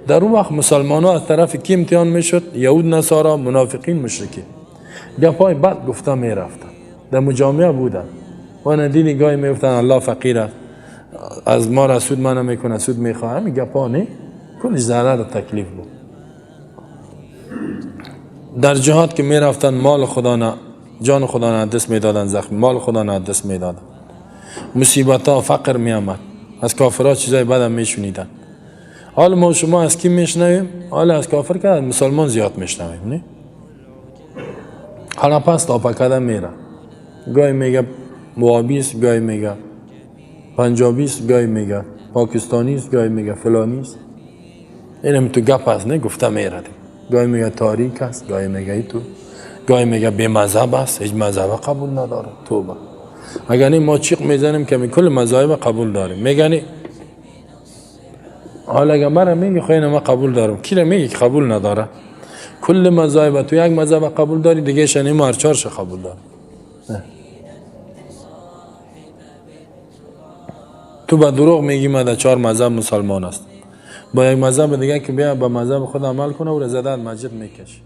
در اون وقت مسلمان ها از طرف کی امتحان میشد؟ یهود، نصارا، منافقین، مشرکین. گپای بد گفته میرفتن، در مجامعه بودن و ندیدی گاهی میگفتن الله فقیر است، از ما را سود منع میکنه، سود میخواه. همین گپا نه، کلش ضرر و تکلیف بود. در جهاد که میرفتن مال خدا نه، جان خدا نه دست میدادن، زخم مال خدا نه دست میدادن، مصیبت ها، فقر میآمد، از کافرها چیزای بد هم میشنیدن. حال ما شما از کی میشنویم؟ حال از کافر که از مسلمان زیاد میشنویم، نه؟ حالا پس تا پکده میره، گاهی میگه موابی است، گاهی میگه پنجابی است، گاهی میگه پاکستانی است، گاهی میگه فلانی است. اینم تو گپ است، نه گفته میره. گاهی میگه تاریک است، گاهی میگه ای تو، گاهی میگه بی مذهب است، هیچ مذهب قبول نداره. توبه. اگر نه ما چیق میزنیم که کل مذاهب قبول داریم. میگنی حالا اگر مرا میگی خو اینو ما قبول دارم، کی را میگی که قبول نداره؟ کل مذاهب تو یک مذهب قبول داری، دیگه شنی ما هر چهارش قبول داریم. تو با دروغ میگی ما در چهار مذهب مسلمان است، با یک مذهب دیگه که بیا با مذهب خود عمل کنه او را زده از مسجد میکشه.